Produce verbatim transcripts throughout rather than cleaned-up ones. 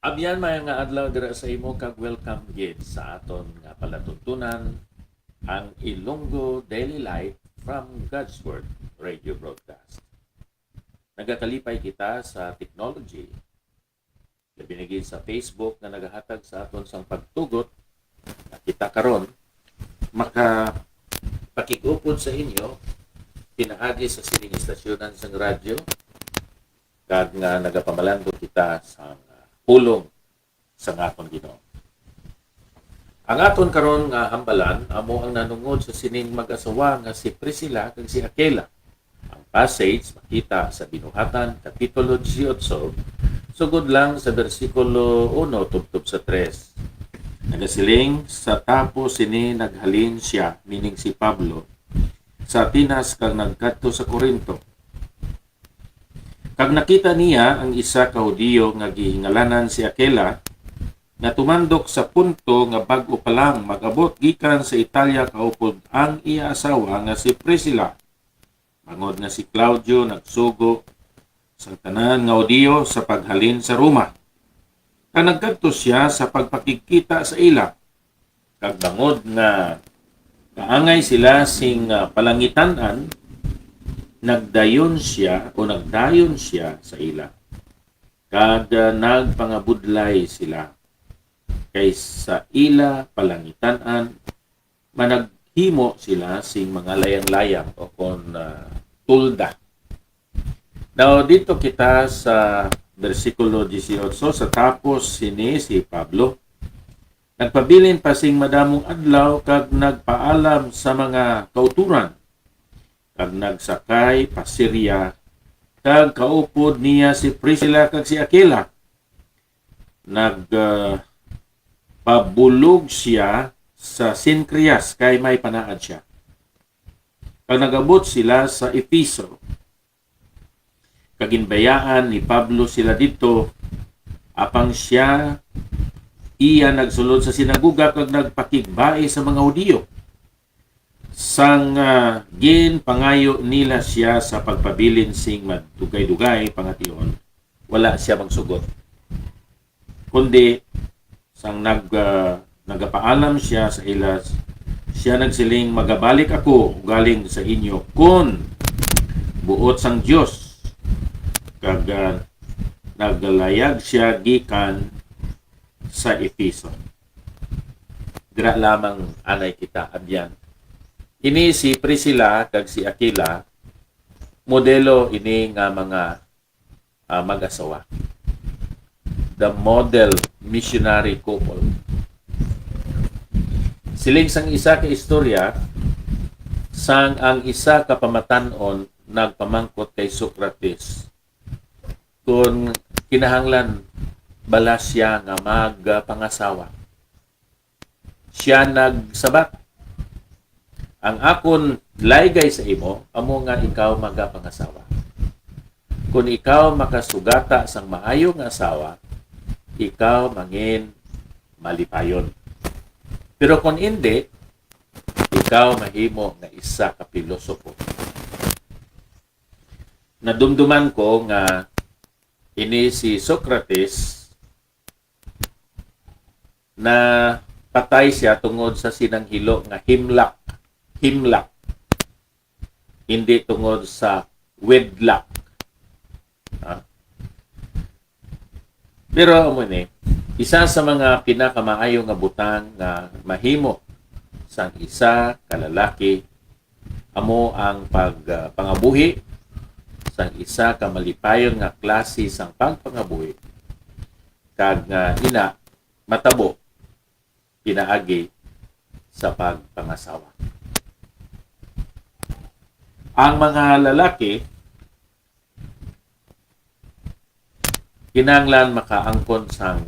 Abyan, may nga adlaw dira sa imo, kag welcome gid sa aton nga palatuntunan, ang Ilonggo Daily Light from God's Word Radio Broadcast. Nagakalipay kita sa technology, labi na gid sa Facebook nga nagahatag sa aton sang pagtugot, nga kita karon makapakig-upod sa inyo pinaagi sa sining istasyonan sang radyo, kag nga nagapamalandong kita sa pulong sa aton Ginoo. Ang aton karon nga hambalan amo ang nanungod sa sining mag-asawa nga si Priscilla kag si Aquila. Ang passage makita sa Binuhatan, Kapitulo disiotso, sugod lang sa bersikulo uno tubtob sa tres. Nagasiling, sa tapos sini naghalin sia, meaning si Pablo, sa Atenas kag nagkadto sa Corinto. Kag nakita niya ang isa ka Hudiyo nga gihingalanan si Aquila, nga tumandok sa Ponto nga bag-o pa lang mag-abot gikan sa Italia kaupod ang iya asawa nga si Priscilla, bangod nga si Claudio nagsugo sang tanan nga Hudiyo sa paghalin sa Roma. Kag nagkadto sia sa pagpakigkita sa ila, kag bangod nga kaangay sila sing, ah, palangitan-an, nagdayon sia o nagdayon sia sa ila, kag, ah, nagpangabudlay sila, kay sa ila palangitan-an managhimo sila sing mga layang-layang o kon, ah, tulda. Now, dito kita sa bersikulo disiotso, sa tapos sini si Pablo nagpabilin pa sing madamong adlaw kag nagpaalam sa mga kauturan, kag nagsakay pa Siria, kag kaupod niya si Priscilla kag si Aquila. Nag, ah, pabulog sia sa Cencreas kay may panaad sia. Kag nagabot sila sa Efeso, kag ginbayaan ni Pablo sila didto, apang sia iya nagsulod sa sinagoga kag nagpakigbai sa mga Hudiyo. Sang, ah, ginpangayo nila sia sa pagpabilin sing madugay-dugay pangation, wala sia magsugot. Kundi sang nag-, ah, nagapaalam sia sa ila, sia nagsiling, "Magabalik ako galing sa inyo kon buot sang Dios." Kag, ah, naglayag sia gikan sa Efeso. Dira lamang anay kita, abyan. Ini si Priscilla kag si Aquila, modelo ini nga mga, ah, mag-asawa. The model missionary couple. Siling sang isa ka istorya, sang ang isa ka pamatan-on nagpamangkot kay Socrates kon kinahanglan bala sia nga magpangasawa. Sia nagsabat, "Ang akon laygay sa imo amo nga ikaw magapangasawa. Kon ikaw makasugata sang maayo nga asawa, ikaw mangin malipayon. Pero kon indi, ikaw mahimo nga isa ka pilosopo." Nadumduman ko nga ini si Socrates, napatay sia tungod sa sinanghilo nga himlak. Himlak. Hindi tungod sa wedlock. Ha? Pero amo ni, isa sa mga pinakamaayo nga butang nga mahimo sang isa ka lalaki amo ang pag, ah, pangabuhi sang isa ka malipayon nga klase sang pagpangabuhi, kag nga ina matabo pinaagi sa pagpangasawa. Ang mga lalaki kinahanglan makaangkon sang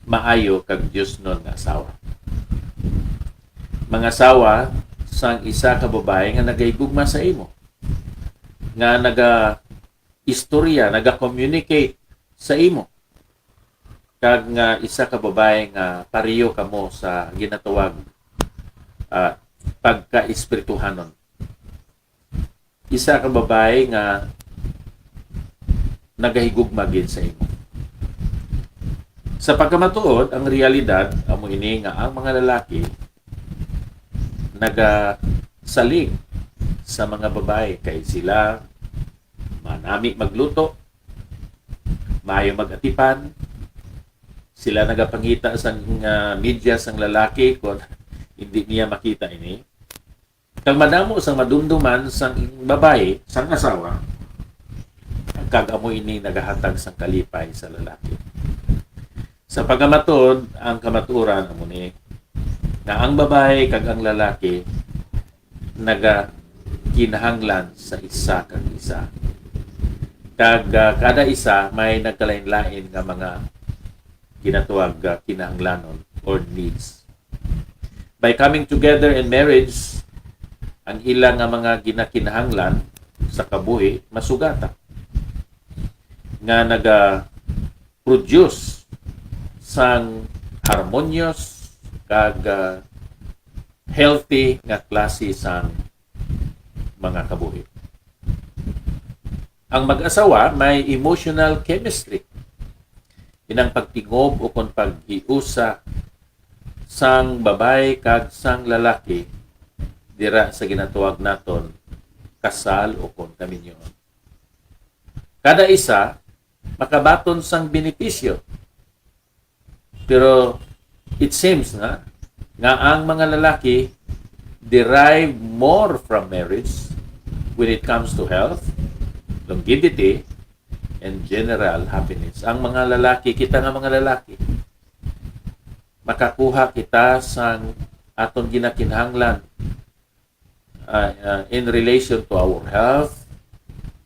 maayo kag diosnon nga asawa. Mangasawa sang isa ka babayi nga nagahigugma sa imo, nga naga-istorya, naga-communicate sa imo, kag nga isa ka babayi nga pareho kamo sa ginatawag, ah, pagkaespirituhanon. Isa ka babayi nga nagahigugma gid sa imo. Sa pagkamatuod, ang realidad amo ini nga ang mga lalaki nagasalig sa mga babayi kay sila manami magluto, maayo mag-atipan, sila nagapangita sang, ah, medyas sang lalaki kung hindi niya makita ini. Kag madamo sang madumduman sang babayi, sang asawa, kag amo ini nagahatag sang kalipay sa lalaki. Sa pagkamatuod, ang kamatuoran amo ni nga ang babayi kag ang lalaki nagakinahanglan sa isa kag isa. Kag, ah, kada isa may nagkalain-lain nga mga ginatawag, ah, kinahanglanon or needs. By coming together in marriage, ang ila nga mga ginakinahanglan sa kabuhi masugata nga naga-produce sang harmonious kag, ah, healthy nga klase sang mga kabuhi. Ang mag-asawa may emotional chemistry. Inang pagtingob o kon paghiusa sang babayi kag sang lalaki dira sa ginatawag naton kasal o kon kaminyoon. Kada isa makabaton sang benepisyo. Pero it seems nga, nga ang mga lalaki derive more from marriage when it comes to health, longevity, and general happiness. Ang mga lalaki, kita nga mga lalaki, makakuha kita sang aton ginakinahanglan, ah, ah, in relation to our health,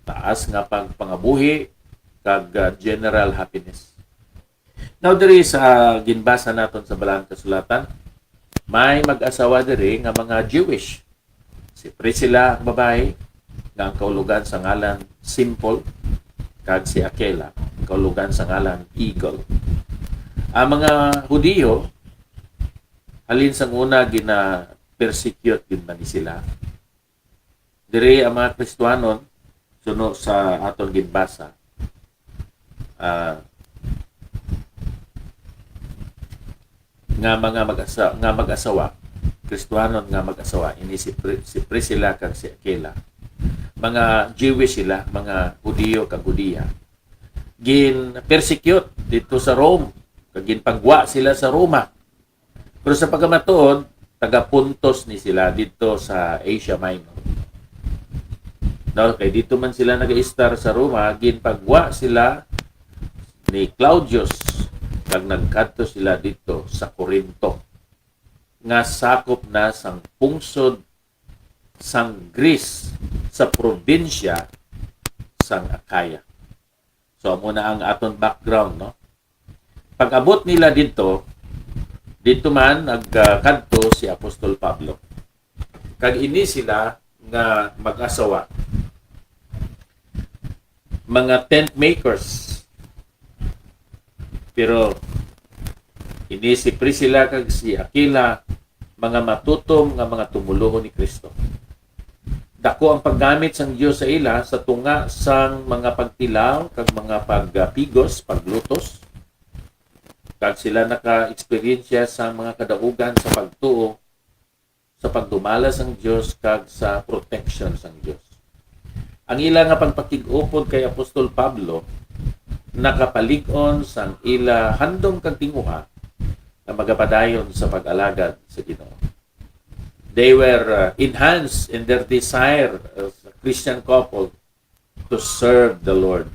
taas nga pagpangabuhi, kag, ah, general happiness. Now, diri sa ginbasa naton sa Balaang Kasulatan, may mag-asawa diri nga mga Jewish. Si Priscilla ang babayi, nga ang kaulogan sa ngalan Simple, kag si Aquila, ang kaulogan sa ngalan Eagle. Ang mga Hudiyo, halin sang una, gina-persecute gid man ni sila. Diri ang mga Kristiyanon, suno sa aton ginbasa, ah, nga mga mag-asa-, nga mag-asawa, Kristiyanon nga mag-asawa, ini si Pri-, si Priscilla kag si Aquila. Mga Jewish sila, mga Hudiyo kag Hudiya. Gin-persecute didto sa Rome, kag ginpagwa sila sa Roma. Pero sa pagkamatuod, taga Pontus ni sila didto sa Asia Minor. No, kay didto man sila nagaistar sa Roma, ginpagwa sila ni Claudius, kag nagkadto sila didto sa Corinto, nga sakop na sang pungsod sang Greece, sa probinsya sang Achaia. So, amo na ang aton background, no? Pag-abot nila didto, didto man nagkadto si Apostol Pablo. Kag ini sila nga mag-asawa, mga tent makers. Pero ini si Priscilla kag si Aquila, mga matutom nga mga tumoluo ni Cristo. Dako ang paggamit sang Dios sa ila sa tunga sang mga pagtilaw kag mga pagpigos, paglutos. Kag sila naka-eksperyensya sang mga kadaugan sa pagtuo, sa pagdumala sang Dios, kag sa protection sang Dios. Ang ila nga pagpakig-upod kay Apostol Pablo nakapalig-on sang ila handom kag tinguha nga magapadayon sa pag-alagad sa Ginoo. They were, uh, enhanced in their desire as a Christian couple to serve the Lord.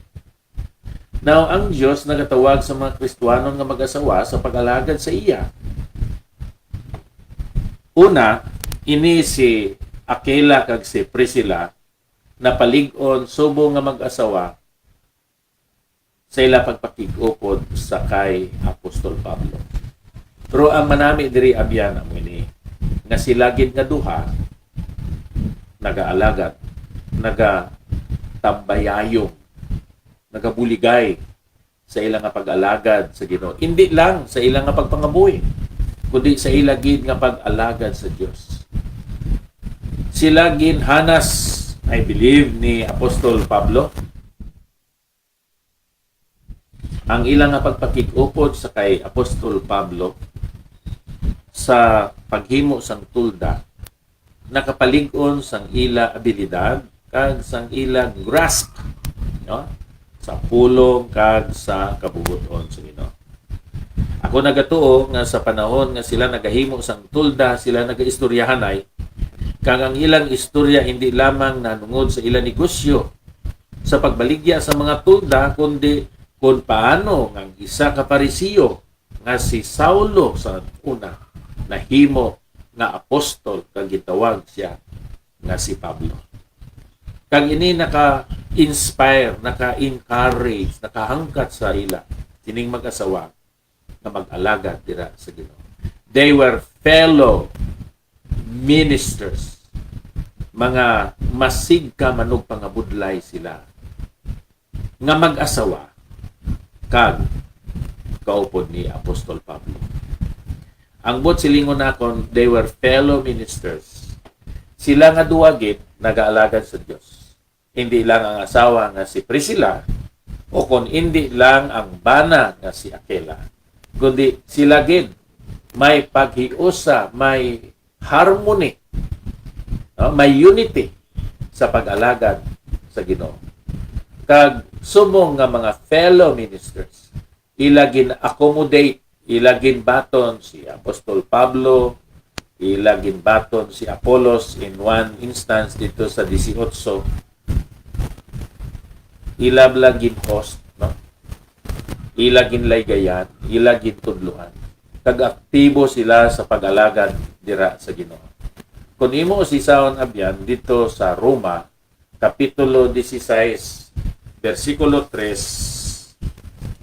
Now, ang Dios nagatawag sa mga Kristiyanon nga mag-asawa sa pag-alagad sa iya. Una, ini si Aquila kag si Priscilla napalig-on subong nga mag-asawa sa ila pagpakig-upod sa kay Apostol Pablo. Pero ang manami diri, abyan, amo ini, nga sila gid nga duha nagaalagad, nagatambayayong, nagabuligay sa ila nga pag-alagad sa Ginoo. Indi lang sa ila nga pagpangabuhi, kundi sa ila gid nga pag-alagad sa Dios. Sila ginhanas, I believe, ni Apostol Pablo. Ang ila nga pagpakig-upod sa kay Apostol Pablo sa paghimo sang tolda nakapalig-on sang ila abilidad kag sang ila grasp, no? Sa pulong kag sa kabubuton sa Ginoo. Ako nagatuo nga sa panahon nga sila nagahimo sang tolda, sila nagaistoryahanay, kag ang ilang istorya hindi lamang nanungod sa ilang negosyo sa pagbaligya sa mga tolda, kundi kung paano nga ang isa ka Fariseo nga si Saulo sa una nahimo nga apostol kag gitawag siya nga si Pablo. Kag ini naka-inspire, naka-encourage, nakahangkat sa ila sining mag-asawa nga mag-alagad dira sa Ginoo. They were fellow ministers, mga masigka manugpangabudlay sila nga mag-asawa kag kaupod ni Apostol Pablo. Ang buot silingon nakon, they were fellow ministers. Sila nga duwa gid nagaalagad sa Dios. Hindi lang ang asawa nga si Priscilla, o kon hindi lang ang bana nga si Aquila, kundi sila gid may paghiusa, may harmony, no? May unity sa pag-alagad sa Ginoo. Kag subong nga mga fellow ministers, ila gin-accommodate, ila ginbaton si Apostol Pablo, ila ginbaton si Apolos in one instance dito sa dieciocho. Ila bala gin-host, no? Ila ginlaygayan, ila gintudloan. Kag aktibo sila sa pag-alagad dira sa Ginoo. Kung imo usisahon, abyan, dito sa Roma, Kapitulo dieciséis, bersikulo tres,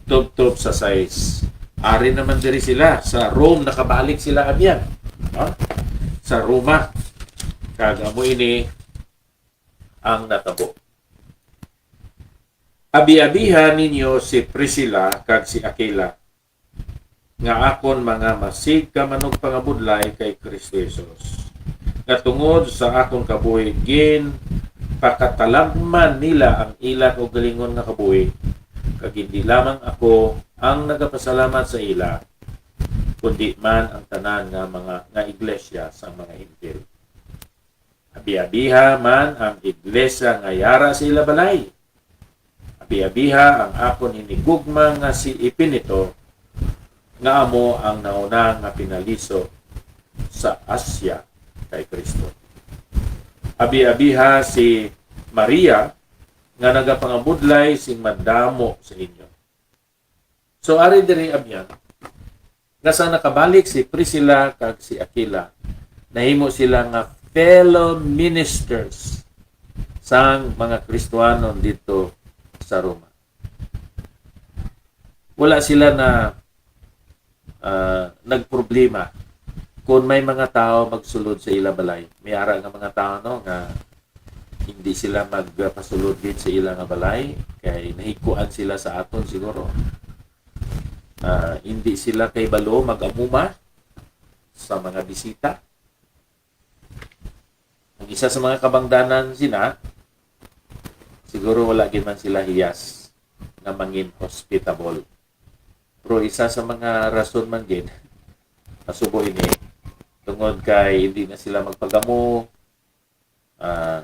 tubtob sa sais. Ari naman diri sila sa Rome, nakabalik sila, abyan. Ha? Sa Roma. Kag amo ini ang natabo. Abi-abiha ninyo si Priscilla kag si Aquila, nga akon mga masigka manugpangabudlay kay Cristo Jesus, nga tungod sa akon kabuhi ginpakatalagman nila ang ila kaugalingon nga kabuhi, kag hindi lamang ako ang nagapasalamat sa ila, kundi man ang tanan nga mga, nga iglesia sang mga Hentil. Abi-abiha man ang iglesia nga yara sa ila balay. Abi-abiha ang akon hinigugma nga si Epeneto, nga amo ang nauna nga pinaliso sa Asia kay Cristo. Abi-abiha si Maria nga nagapangabudlay sing madamo sa inyo. So, ari diri, abyan, nga sa nakabalik si Priscilla kag si Aquila, nahimo sila nga fellow ministers sang mga Kristiyanon dito sa Roma. Wala sila na, ah, nagproblema kung may mga tawo magsulod sa ila balay. May ara nga mga tawo, no, nga hindi sila magpasulod gid sa ila nga balay kay nahigkuan sila sa aton siguro. Ah, hindi sila kay balo mag-amuma sa mga bisita. Ang isa sa mga kabangdanan sina, siguro wala gid man sila hiyas nga mangin hospitable. Pero isa sa mga rason man gid, pasubo ini, tungod kay hindi na sila magpagamo, ah,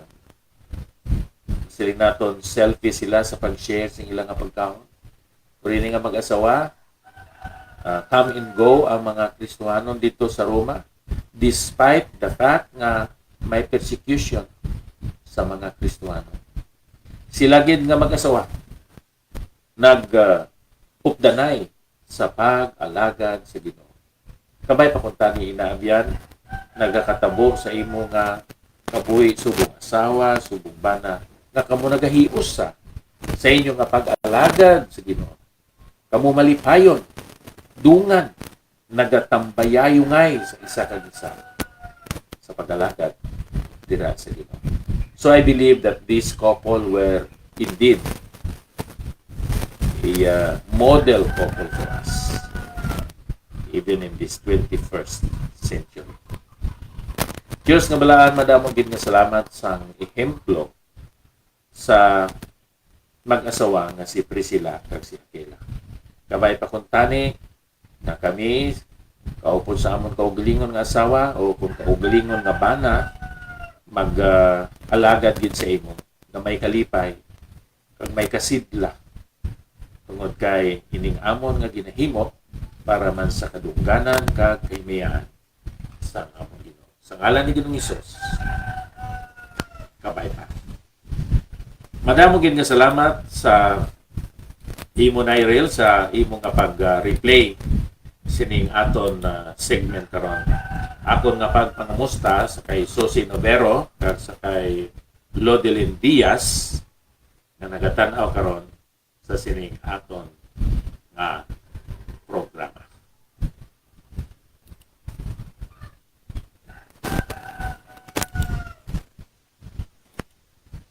siling naton, selfish sila sa pag-share sing ila nga pagkaon. Pero ini nga mag-asawa, ah, come and go ang mga Kristiyanon dito sa Roma, despite the fact nga may persecution sa mga Kristiyanon. Sila gid nga mag-asawa nag, ah, updanay sa pag-alagad sa Ginoo. Kabay pa kuntani, ina, abyan, nagakatabo sa imo nga kabuhi subong asawa, subong bana, nga kamo nagahiusa sa inyo nga pag-alagad sa Ginoo. Kamo malipayon, dungan, nagatambayayungay sa isa kag isa sa pag-alagad dira sa Ginoo. So I believe that this couple were indeed a, uh, model couple for us, even in this twenty-first century. Diyos nga balaan, madamo gid nga salamat sang ehemplo sa mag-asawa nga si Priscilla kag si Aquila. Kabay pa kuntani nga kami, kaupod sa amon kaugalingon nga asawa o kung kaugalingon nga bana, mag ah, alagad gid sa imo nga may kalipay kag may kasidla, tungod kay ining amon nga ginahimo para man sa kadungganan kag kahimayaan sa amon Ginoo. Sa ngalan ni Ginoong Hesus, kabay pa. Madamo gid nga salamat sa imo, Nyril, sa imo nga pag-replay sining aton ah, segment karon. Akon nga pagpangamusta sa kay Susie Novero kag sa kay Lodelin Diaz nga nagatan-aw karon sa sining aton nga programa.